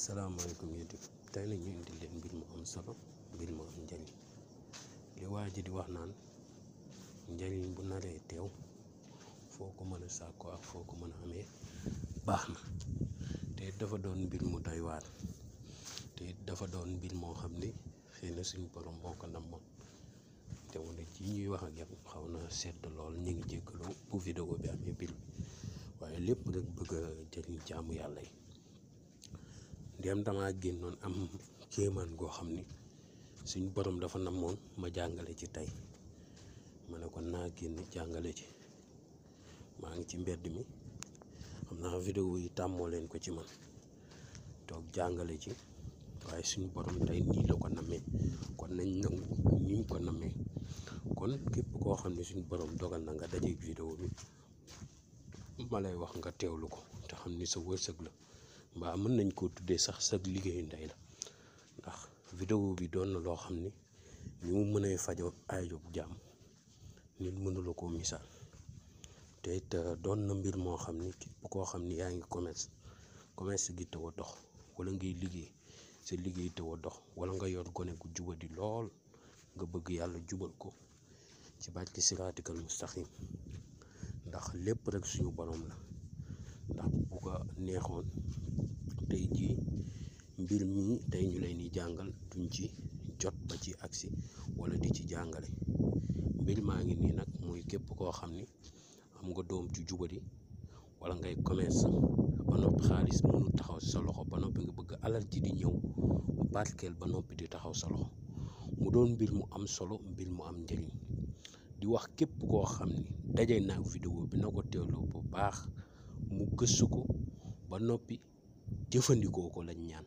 salaamaaleykum YouTube tey nag ñu indi leen mbir mu am solo mbir mu am njëriñ li waa ji di wax naan njëriñ bu naree teew foo ko mën a sàkkoo ak foo ko mën a amee baax na te dafa doon mbir mu doy waar te dafa doon mbir moo xam ni xëy na suñu borom moo ko namoon te wala ci ñuy wax ak yow xaw na sedd lool ñu ngi jéggalu bu vidéo bi amee biir waaye lépp rek bëgg a jëriñ jaamu yàlla yi. ndéem dama génnoon am kéemaan goo xam ni suñ borom dafa namoon ma jàngale ci tey ma ne kon naa génn jàngale ci maa ngi ci mbedd mi xam naa vidéo yi tàmmoo leen ko ci man toog jàngale ci waaye suñ borom tey nii la ko namee kon nañ nangu ni mu ko namee kon képp koo xam ne suñ borom dogal na nga dajeeg vidéo bi ma lay wax nga teewlu ko te xam ni sa wërsëg la mbaa mën nañ koo tuddee sax sa liggéeyu ndey la ndax vidéo bi doon na loo xam ni ni mu mënee fajo aajo bu jàmm nit mënula koo misaal te it doon na mbir moo xam ni képp koo xam ni yaa ngi commerce gi taw a dox wala ngay liggéey sa liggéey taw a dox wala nga yor gone gu jubadi lool nga bëgg yàlla jubal ko ci barki siraatikal mustaqim ndax lépp rek suñu borom la ndax bu ko neexoon tey jii mbir mi tey ñu leen di jàngal duñ ci jot ba ci agsi wala di ci jàngale mbir maa ngi nii nag muy képp koo xam ni am nga doom ci jubadi wala ngay commerce ba noppi xaalis mënu taxaw sa loxo ba noppi nga bëgg alal ji di ñëw barkeel ba noppi di taxaw sa loxo mu doon mbir mu am solo mbir mu am njëriñ di wax képp koo xam ni daje naa vidéo bi na ko teewloo bu baax mu gëstu ko ba noppi jëfandikoo ko lañ ñaan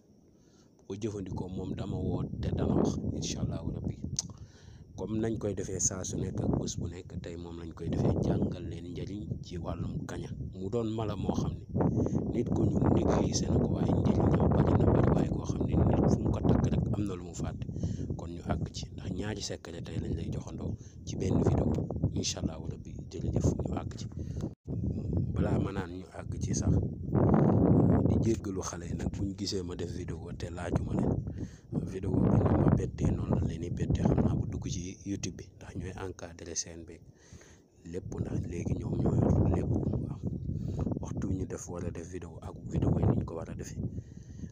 bu ko jëfandikoo moom dama woo te dana wax incha allahu rabbi comme nañ koy defee saa su nekk ak bés bu nekk tey moom lañ koy defee jàngal leen njëriñ ci wàllum kaña mu doon mala moo xam ne nit ko ñun négligé na ko waaye njëriñam bari na bari waaye koo xam ne nit fu mu ko takk rek am na lu mu fàtte kon ñu àgg ci ndax ñaari secret tey lañ lay joxandoo ci benn vidéo incha allahu rabbi jërëjëf ñu àgg ci balaa ma naan ñu àgg ci sax di jéggalu xale yi nag buñ gisee ma def vidéo te laajuma leen vidéo bi ni ma bettee noonu la leen di bettee xam naa bu dugg ci YouTube bi ndax ñooy encadré seen beeg lépp ndax léegi ñoom ñoo yor lépp waaw waxtu ñu def wala def vidéo ak vidéo yi niñ ko war a defee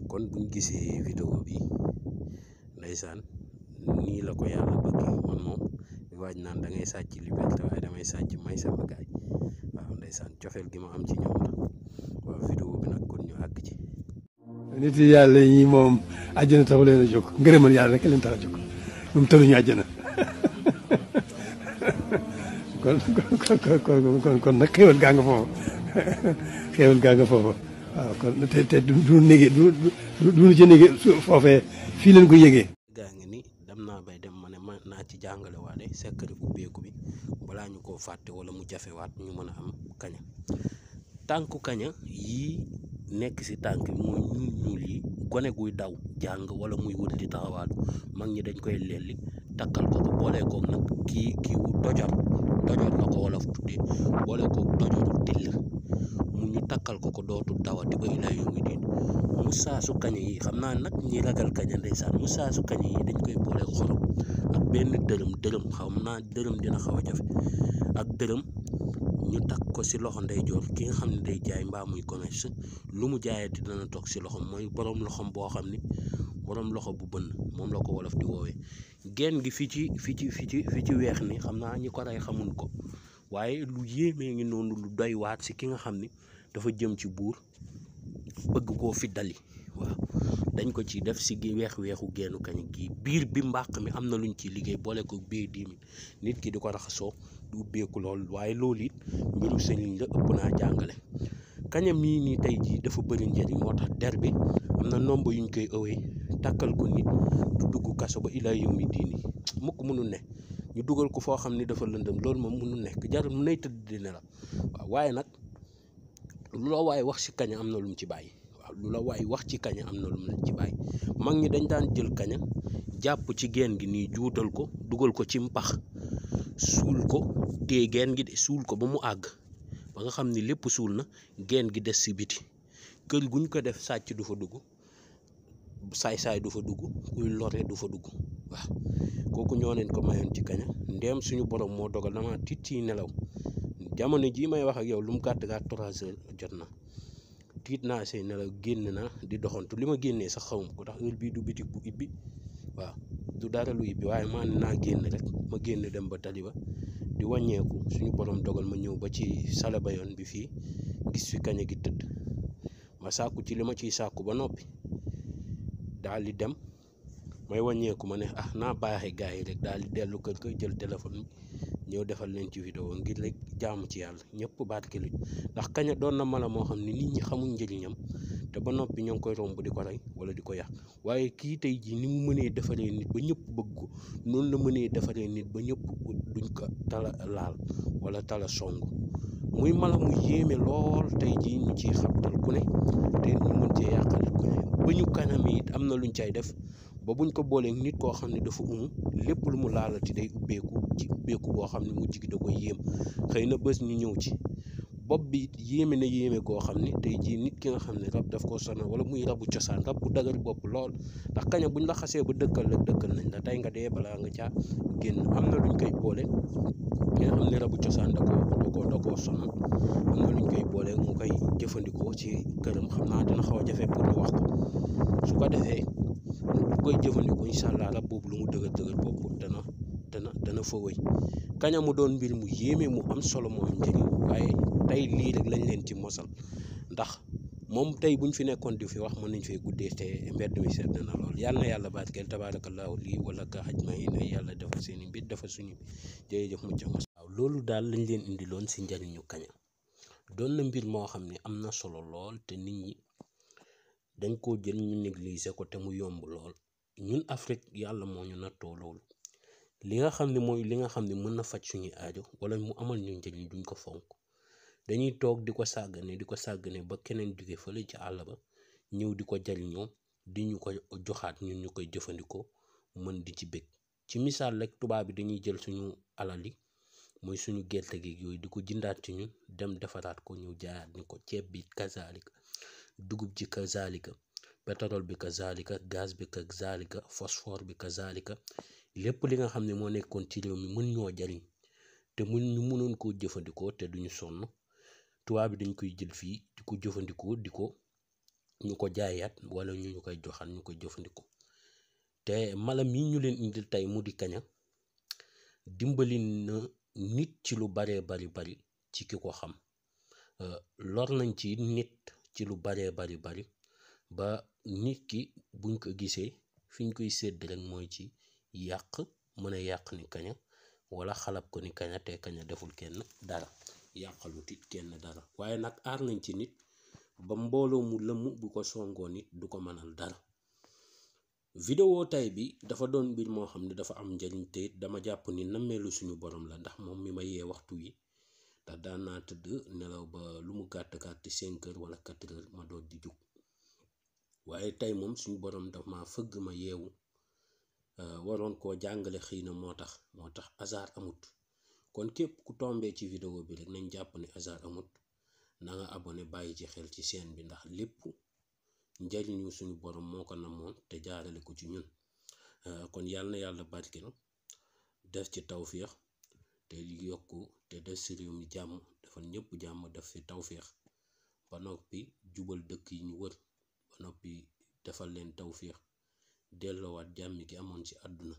kon buñ gisee vidéo bi ndeysaan nii la ko yàlla bëggee man moom di waaj naan da ngay sàcc liberté waaye damay sàcc may sama gaay waaw ndeysaan cofeel gi ma am ci ñoom la waaw vidéo bi nag kon ñu àgg ci. nit yi yàlla yi moom àjjana taxu leen a jóg ngërëmal yàlla rek leen tax a jóg moom tëluñu àjjana kon nag xéwal gaa nga foofu xéwal gaa nga foofu waaw kon te du nége du ci nége foofee fii leen ko yëgee. gaa ngi ni dem naa bay dem ma ne ma naa ci jàngale waale secret bu beeku bi balaa ñu koo fàtte wala mu jafewaat ñu mën a am kaña tànku kaña yii nekk si tànk bi mooy ñuul yi gone guy daw jàng wala muy wut di taxawaatu mag ñi dañ koy lelli takkal ko boole koog nag kii wu dojor la ko wolof tuddee boole koog dojoru till mu ñu takkal ko dootu dawati ba ilaa yu ngi diin mu saasu kaña yi xam naa nag ñi ragal kaña ndeysaan mu saasu kaña yi dañ koy boole xorom ak benn dërëm xam naa dërëm dina xaw a jafe ak dërëm ñu takk ko si loxo ndeyjoor ki nga xam ne day jaay mbaa muy commerce lu mu jaayati dana toog si loxom mooy borom loxom boo xam ni borom loxo bu bënn moom la ko wolof di woowee genn gi fi ci weex ni xam naa ñi ko rey xamuñ ko waaye lu yéemee ngi noonu lu doy waat si ki nga xam ni dafa jëm ci buur bëgg koo fi dali waaw dañ ko ci def si gi weexu geenu kañ gi biir bi mbàq mi am na luñ ci liggéey boole ko biir 10 000 nit ki di ko raxasoo du ubbeeku lool waaye loolu it mbiru sëriñ la ëpp naa jàngale kaña mii nii tey jii dafa bëri njëriñ moo tax der bi am na nomba yuñ koy ëwee takkal ko nit du dugg kaso ba ilaa yow mi diini mukk mënul ne ñu dugal ko foo xam ni dafa lëndëm loolu moom mënul nekk jarul mu nay tëdd di nelaw waaw waaye nag lu la waaye wax ci kaña am na lu mu ci bàyyi waaw lu la waaye wax ci kaña am na lu mu ci bàyyi mag ñi dañ daan jël kaña jàpp ci geen gi nii juutal ko dugal ko ci mpax suul ko téye geen gi de suul ko ba mu àgg ba nga xam ni lépp suul na geen gi des si biti kër guñ ko def sàcc du fa dugg saay-saay du fa dugg kuy lore du fa dugg waaw kooku ñoo leen ko mayoon ci kaña ndeem suñu borom moo dogal dama tiit ci nelaw jamono jii may wax ak yow lu mu gàtt gàtt 3 heures jot na tiit naa say nelaw génn na di doxantu li ma génnee sax xawma ko ndax heure bii du bitik bu ibbi waaw du dara lu ibbi waaye man naa génn rek ma génn dem ba taliba di wàññeeku suñu borom dogal ma ñëw ba ci salaba yoon bi fii gis fi kaña gi tëdd ma sàkku ci li ma ciy sàkku ba noppi daal di dem may wàññeeku ma ne naa baaxee gars yi rek daal di dellu kër ga jël téléphone bi ñëw defal leen ci vidéo ngir rek jaamu ci yàlla ñëpp barkeelu ndax kaña doon na mala moo xam ne nit ñi xamuñ njëriñam te ba noppi ñoo ngi koy romb di ko rey wala di ko yàq waaye kii tey jii ni mu mënee defaree nit ba ñëpp bëgg ko noonu la mënee defaree nit ba ñëpp duñ ko tala laal wala tala song muy mala mu yéeme lool tey jii ñu ciy xabtal ku ne te ñu mën cee yàqal ku ne ba ñu kanam it am na luñ cay def ba buñ ko boolee nit koo xam ne dafa lépp lu mu laalati day ubbeeku ci ubbeeku boo xam ne mujj gi da koy yéem xëy na bés ñu ñëw ci bopp bi yéeme na yéeme goo xam ne tey jii nit ki nga xam ne rab daf ko sonal wala muy rabu cosaan rab bu dagar bopp lool ndax kaña buñ la xasee ba dëkkal rek dëkkal nañ la tey nga dee balaa nga caa génn am na luñ koy boole nga xam ne rabu cosaan da koo sonal am na luñ koy boole mu koy jëfandikoo ci këram xam naa dina xaw a jafe pour ñu wax ko su ko defee bu koy jëfandikoo incha allah rab boobu lu mu dëgër bopp dana fa wëy kaña mu doon mbir mu yéeme mu am solo mu am njëriñ waaye tey lii rek lañ leen ci mosal ndax moom tey buñ fi nekkoon di fi wax mën nañ fee guddee te mbedd mi sedd na lool yàlla na yàlla barkeel tabaarakallaahu lii wala ka xaj ma yi ne yàlla defal seen i mbir defal suñu jërëjëf mucc waaw loolu daal lañ leen indiloon si njëriñu kaña doon na mbir moo xam ne am na solo lool te nit ñi dañ koo jël ñu négliger ko te mu yomb lool ñun Afrique yàlla moo ñu nattoo loolu li nga xam ne mooy li nga xam ne mën na faj suñuy aajo wala mu amal ñu njëriñ duñ ko fonk dañuy toog di ko sàggane ba keneen jóge fële ci àll ba ñëw di ko jariñoo di ñu ko joxaat ñun ñu koy jëfandikoo mën di ci bëgg ci misaal rek tubaab bi dañuy jël suñu alal yi mooy suñu gerte gi yooyu di ko jëndaat ci ñun dem defaraat ko ñëw jaayaat ni ko ceeb bi kazaalika dugub ji kazaalika pétrole bi kazaalika gaz bi kazaalika phosphore bi kazaalika lépp li nga xam ne moo nekkoon ci réew mi mën ñoo jariñ te ñu mënoon koo jëfandikoo te duñu sonn tubaab bi dañ koy jël fii di ko jëfandikoo ñu ko jaayaat wala ñu koy joxal ñu koy jëfandikoo te mala mi ñu leen indil tey mu di kaña dimbali na nit ci lu baree bari ci ki ko xam lor nañ ci nit ci lu baree bari ba nit ki buñ ko gisee fiñ koy sédd rek mooy ci yàq mën a yàq ni kaña wala xalab ko ni kaña te kaña deful kenn dara yàqalut it kenn dara waaye nag aar nañ ci nit ba mbooloo mu lëmm bu ko songoo nit du ko mënal dara vidéo tay bi dafa doon mbir moo xam ne dafa am njëriñ te dama jàpp ni nammeelu suñu borom la ndax moom mi ma yee waxtu wi ndax daan naa tëdd nelaw ba lu mu gàtt 5 heures wala 4 heures ma doon di jug waaye tey moom suñu borom dafa ma fëgg ma yeewu waroon koo jàngale xëy na moo tax hasard amut kon képp ku tombee ci vidéo bi rek nañ jàpp ne hasard amut na nga abonné bàyyi ci xel ci chaîne bi ndax lépp njariñu suñu borom moo ko namoon te jaarale ko ci ñun kon yàlla na yàlla barkeel def ci tawféex te yokku te def si réew mi jàmm defal ñëpp jàmm def fi tawféex ba noppi jubal dëkk yi ñu wër ba noppi defal leen tawféex delloowaat jàmm gi amoon ci àdduna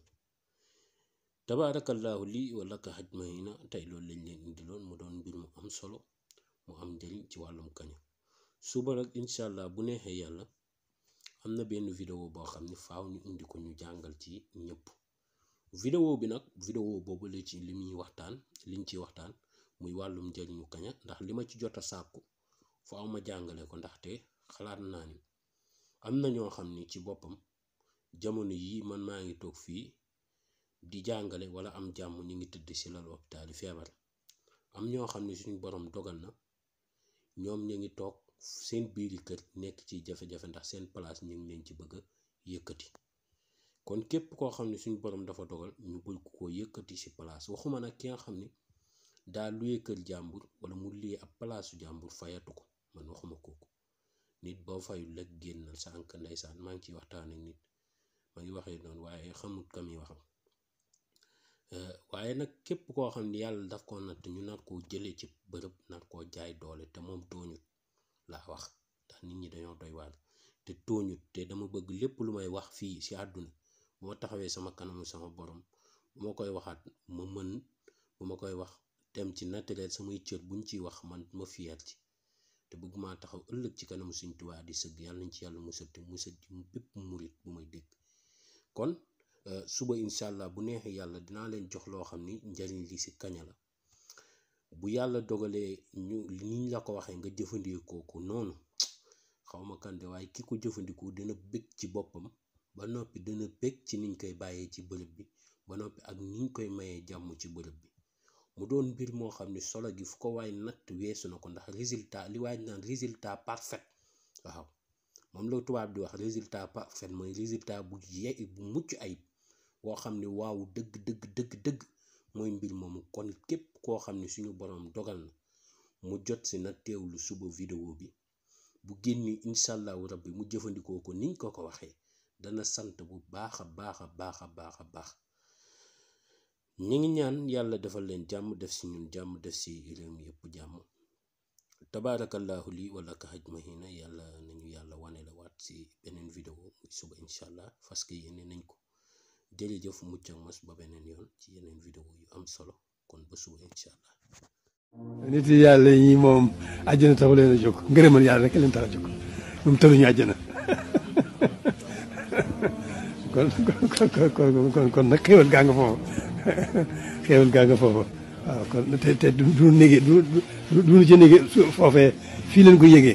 tabaarakallaahu lii wala ka xaj may na tey loolu lañ leen indiloon mu doon mbir mu am solo mu am njëriñ ci wàllum kaña suba nag incha allah bu neexee yàlla am na benn vidéo boo xam ne faaw ñu indi ko ñu jàngal ci ñëpp vidéo bi nag vidéo boobu la ci liñ ci waxtaan muy wàllum njëriñu kaña ndax li ma ci jot a sàkku faaw ma jàngale ko ndaxte xalaat naa ni am na ñoo xam ni ci boppam jamono yi man maa ngi toog fii di jàngale wala am jàmm ñu ngi tëdd ci lal hôpital yi feebar am ñoo xam ne suñu borom dogal na ñoom ñu ngi toog seen biiri kër nekk ci jafe-jafe ndax seen place ñu ngi leen ci bëgg a yëkkati kon képp koo xam ne suñu borom dafa dogal ñu bëgg koo yëkkati ci place waxuma nag ki nga xam ne daa luye kër jàmbur wala mu luye ab palaasu jàmbur fayatu ko man waxuma kooku nit boo fayul lekk génnal sànq ndeysaan maa ngi ciy waxtaan ak nit ma ngi waxee noonu waaye xamut kam yi waxam waaye nag képp koo xam ne yàlla daf koo natt ñu nar koo jëlee ci bërëb nar koo jaay doole te moom tooñut laa wax ndax nit ñi dañoo doy waar te tooñut te dama bëgg lépp lu may wax fii si àdduna bu ma taxawee sama kanamu sama borom bu ma koy waxaat ma mën bu ma koy wax dem ci naturel samay cër buñ ciy wax man ma fier ci te bëgg maa taxaw ëllëg ci kanamu Sëñ Tuubaa di sëgg yàlla nañ ci yàlla musal te musal ci bépp murit bu may dégg kon suba incha allah bu neexee yàlla dinaa leen jox loo xam ni njariñ li si kaña la bu yàlla dogalee ñu niñ la ko waxee nga jëfandikoo ko noonu xawma kande waaye ki ko jëfandikoo dina bëgg ci boppam ba noppi dina bëgg ci niñ koy bàyyee ci bërëb bi ba noppi ak niñ koy mayee jàmm ci bërëb bi mu doon mbir moo xam ne solo gi fu ko waay natt weesu na ko ndax résultat li waay naan résultat parfait waaw moom la tubaab di wax résultat parfait mooy résultat bu mucc ayib boo xam ne waaw dëgg mooy mbir moomu kon képp koo xam ne suñu boroom dogal na mu jot si na teewlu suba vidéo bi bu génni incha allahu rabbi mu jëfandikoo ko niñ ko waxee dana sant bu baax a baax ñi ngi ñaan yàlla defal leen jàmm def si ñun jàmm def si réew mi yëpp jàmm tabaarakallahu lii wala ka xaj mahina yàlla nañu yàlla wane la waat si beneen vidéo muy suba incha allah parce que yéene nañ ko jërëjëf mucc ak mos ba beneen yoon ci yeneen vidéo yu am solo kon ba suba incha allah. nit yi yàlla yi moom àjjana taxu leen a jóg ngërëmal yàlla rek leen tax a jóg moom tëluñu àjjana kon nag xéwal gaa nga foofu xéwal gaa nga foofu waaw kon te du nége du ci nége foofee fii leen ko yëgee